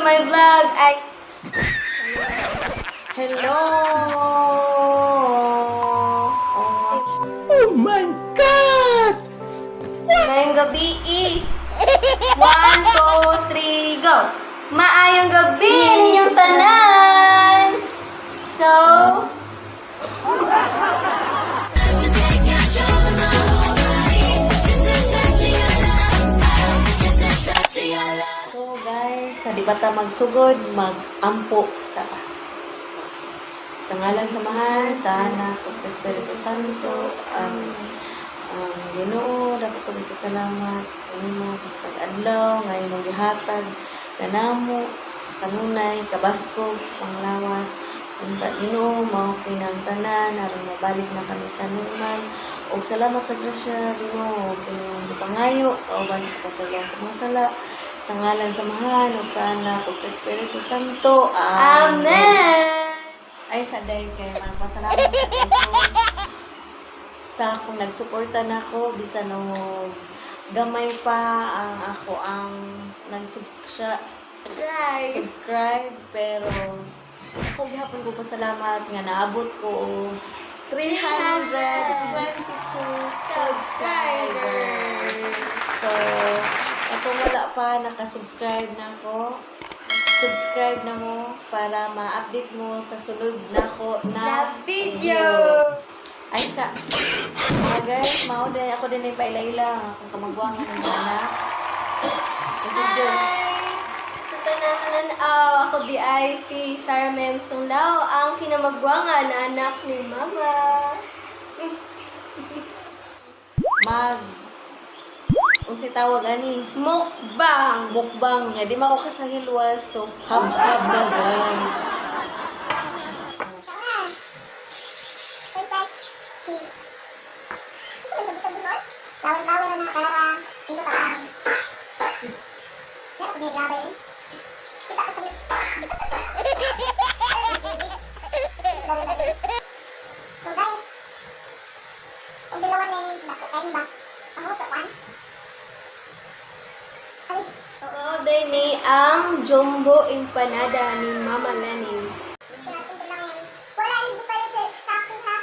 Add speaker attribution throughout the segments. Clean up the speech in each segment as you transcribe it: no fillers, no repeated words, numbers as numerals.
Speaker 1: my vlog. Ay,
Speaker 2: Hello! Oh,
Speaker 3: Oh my God!
Speaker 1: Maayong gabi, eh. One, two, three, go! Maayong gabi ninyong tanan! So,
Speaker 2: So guys, sa di ba ta magsugod, magampo sa sa ngalan sa Amahan, sa Anak, ug sa Espiritu Santo. Ang Ginoo, dapat kami pasalamat kanimo sa pag-adlaw nga imong gihatag kanamo sa kanunay, kabaskog sa panglawas. Unta Ginoo, mao kinang tanan aron mabalik na kami sa normal. Og salamat sa grasya Ginoo, kining gipangayo kauban sa kapasayloan sa mga sala. Sa ngalan sa Amahan, ug sa Anak, ug sa Espiritu Santo.
Speaker 1: Amen!
Speaker 2: Ay, sa dahil kay magpasalamat ako sa kung nagsuporta na ako bisan og gamay pa ang ako ang nag-subscribe
Speaker 1: Subscribe!
Speaker 2: subscribe, pero ako gihapon ko pasalamat nga naabot ko og 322 subscribers. So, kung wala pa nakasubscribe na ako, subscribe na mo para ma-update mo sa sunod na ko na
Speaker 1: Na video!
Speaker 2: Ay, sa mga guys, mao din ako din ay paila-ila akong kamagwangan ng anak. Introduce.
Speaker 1: Hi! Sa tanan-tanan, ako di ay si Sarah Mem Sunglao, ang kinamagwangan na anak ni Mama.
Speaker 2: Mag unsay tawag ani?
Speaker 1: Mukbang!
Speaker 2: Mukbang niya. Di man ako kasahilwas. So, hab-hab na, guys.
Speaker 4: Cheese. Lawan-lawan na para dito ta. Ya, may labay. Kita sa. So guys, kung dilawan na yun, dako kayo ba? Ang huto kan? Ay,
Speaker 1: Oo, day ni ang jumbo empanada ni Mama Lenny.
Speaker 4: natin lang yan. Wala ni gipalit sa Shopee ha.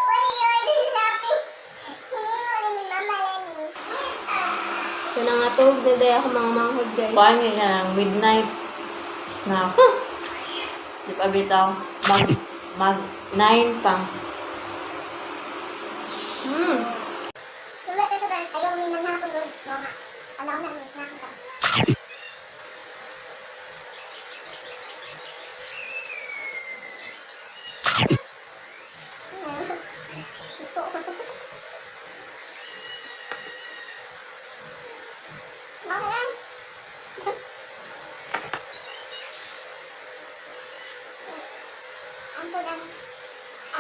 Speaker 4: Wala ni order sa Shopee. Hinimo ni ni Mama Lenny.
Speaker 1: So, nangatog na day ako mga manghod, guys.
Speaker 2: Kuhaan nga nga ng midnight snack. Di pa bitaw. Mag 9 pa.
Speaker 4: Wala ka ba? Ayaw mi nang hapon doon. Mga alaw na mi snack ka. Mama lang. Ang to ang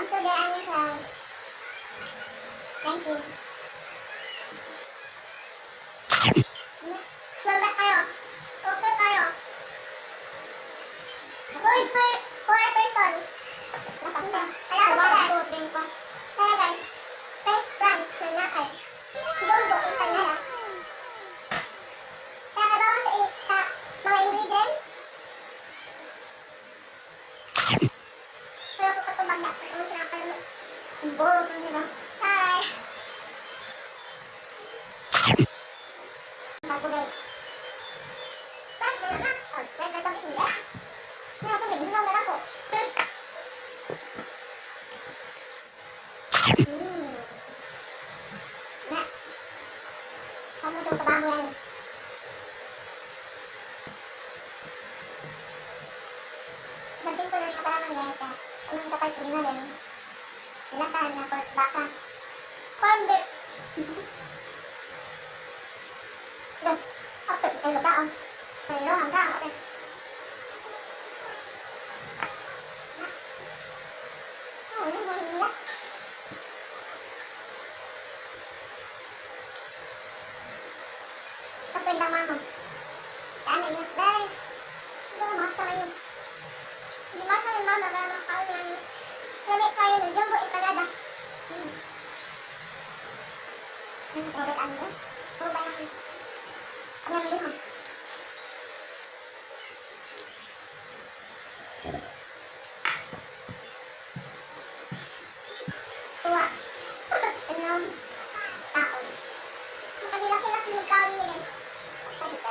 Speaker 4: to ang sa thank you. Lala kayo. Okay kayo. Good for four person. Kaya ko sila. Kaya guys, French fries na nakay. Jumbo empanada. Kaya kabaw sa mga ingredients. Wala ko katubag na. Ano sila kayo? Ang boro to nila. Hi! Bago guys. Sprite na lang. Oh, Sprite na tapos hindi. Ano ito? Naghihilaw na lang ko. Na. Saan mo itong kabago yan? Nagsimple lang yung kalamang guys. Ah. Anong kapal ko ginalin? Nilatahan na pork baka. Corn beef. Doon. After, ay lugaon. Ay lugaon ka. Okay. Oh, ano mo nila? Kapag mama. Saan na guys? Ito, masa na yun. Hindi masa ni mama para makaon na niya. Lamig kayo ng jumbo empanada. Ano tawag ang eh? Ano ba yan? Ano yung luha?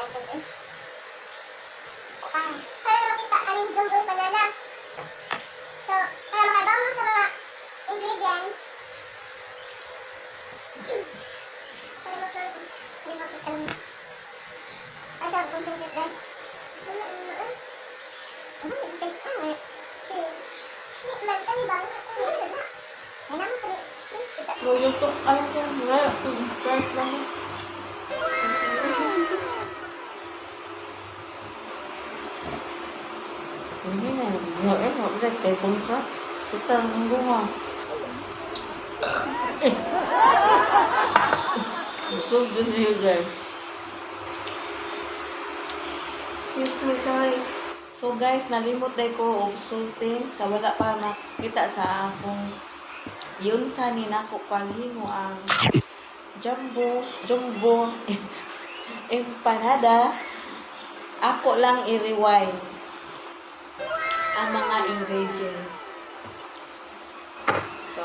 Speaker 4: guys eh. Ah, para makita anong jumbo empanada. So, para makabaw mo sa mga ingredients. Kalimot ko alam. Asa ko kung guys. Ano ano ano? Ano take ano? Di man kani ba? Ano na? Ay namo kani. Cheese kita.
Speaker 2: Maluto ay ko nga. Start lang. Hindi na. Nga eh, wala kay kontra. Kita ang bunga. So good to you guys.
Speaker 1: Excuse me, sorry.
Speaker 2: So guys, nalimot day ko og sulti sa wala pa nakita sa akong yun sa ni nako paghimo ang jumbo jumbo empanada. Ako lang i-rewind ang mga ingredients. So,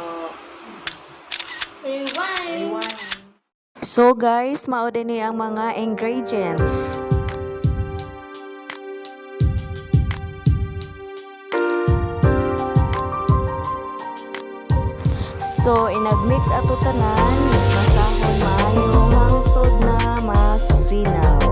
Speaker 1: Rewind.
Speaker 2: rewind. So guys, mao din ni ang mga ingredients. So inagmix ato tanan, masahon maayo hangtod na masinaw.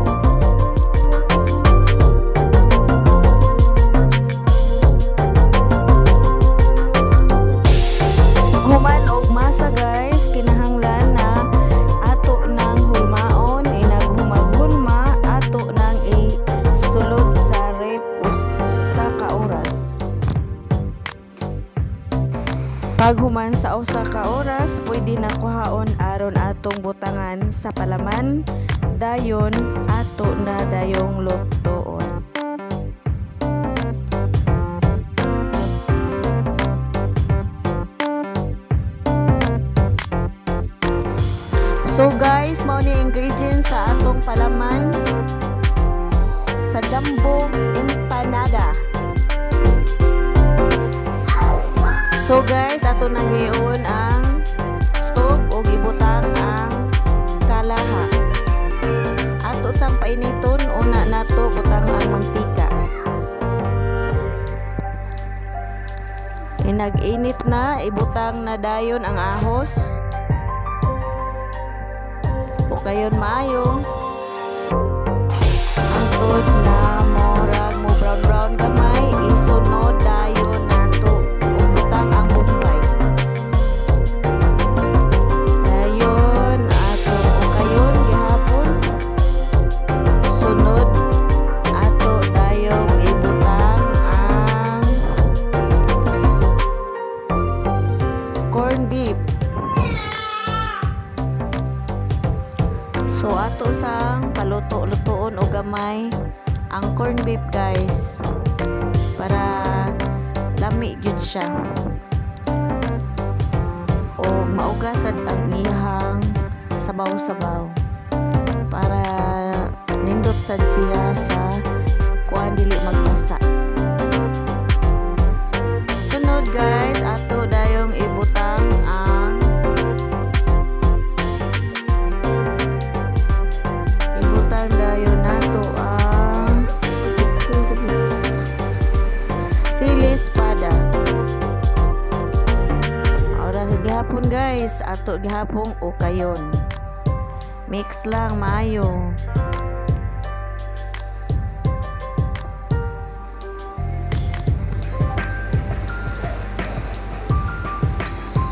Speaker 2: Human og masa guys, kinahanglan na ato nang hulmaon, inaghumag-hulma ato nang isulod sa rep usa ka oras. Paghuman sa usa ka oras, pwede na kuhaon aron atong butangan sa palaman, dayon ato na dayong lutoon. So guys, mao ni ingredients sa atong palaman sa jumbo empanada. So guys, ato nang ngayon ang stove ug ibutang ang kalaha. Ato sang painiton, una nato butang ang mantika. Inag-init na, ibutang na dayon ang ahos. O kayon maayo. Antod na morag mo brown brown gamay, isunod dayon nato ug butang ang bombay. Dayon ato o kayon gihapon. Sunod ato dayong ibutang ang corn beef. So ato sang paluto-lutoon og gamay ang corn beef guys para lami gyud siya. Og mauga sad ang iyang sabaw-sabaw para nindot sad siya sa kuan dili magbasa. Sunod guys, ato dayong ibutang ang ibutang dayon nato ang sili espada. Ora sa gihapon guys, ato gihapon o kayon. Mix lang maayo.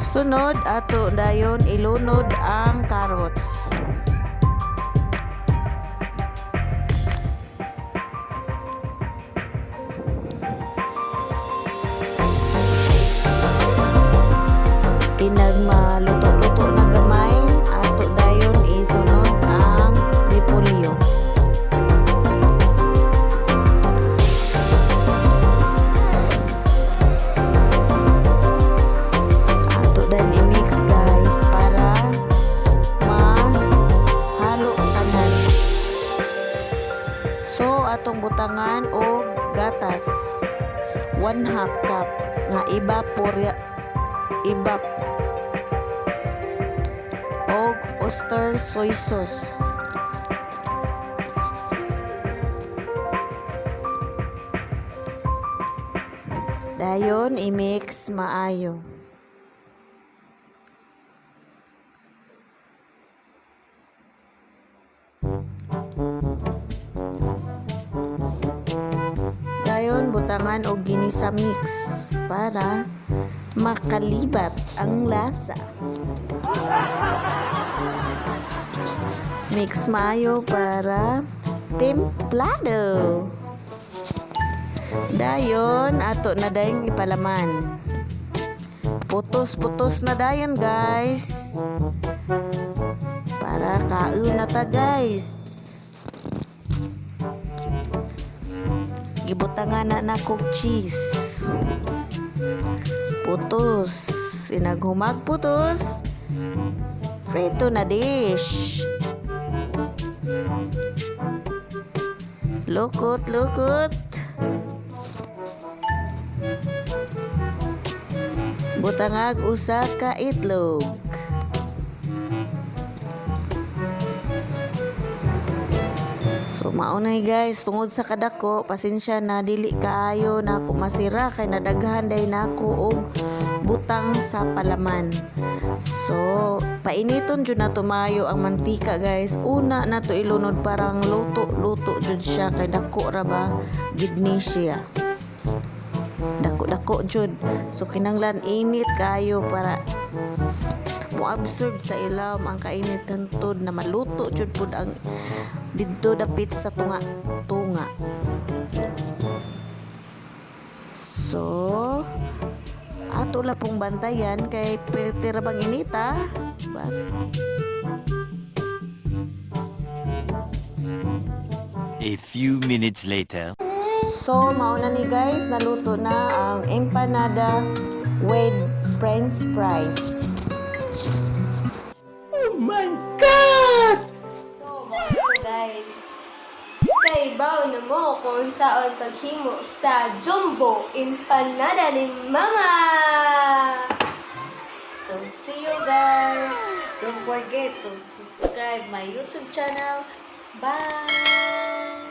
Speaker 2: Sunod ato dayon ilunod ang carrots. Tinagmaluto-luto na gamay ato dayon isunod ang repolyo. Ato dayon i-mix guys para mahalo tanan. So atong butangan og gatas 1/2 cup nga ibap og oyster soy sauce. Dayon i-mix maayo. Dayon butangan og ginisa mix para makalibat ang lasa. Mix maayo para templado. Dayon ato na dayong ipalaman. Putos-putos na dayon, guys. Para kaon na ta, guys. Gibutangan na nako og cheese. Putos. Sinaghumag putos. Frito na dish. Lukot, lukot. Butangag usa ka itlog. So mao na ni, guys, tungod sa kadako, pasensya na, dili kaayo na ako masira kay nadaghan day nako og butang sa palaman. So painiton jud nato maayo ang mantika, guys. Una nato ilunod parang luto-luto jud siya kay dako ra ba gid ni siya. Dako-dako jud. So kinanglan init kaayo para mo-absorb sa ilawom ang kainit hantod na maluto jud pud ang didto dapit sa tunga tunga. So ato la pong bantayan kay perti ra bang inita bas.
Speaker 3: A few minutes later.
Speaker 2: So mao na ni, guys, naluto na ang empanada with french fries.
Speaker 3: Oh my God!
Speaker 2: So mao na, guys.
Speaker 1: Kaibaw na mo kung saon paghimo sa jumbo empanada ni Mama!
Speaker 2: So, see you guys. Don't forget to subscribe my YouTube channel. Bye!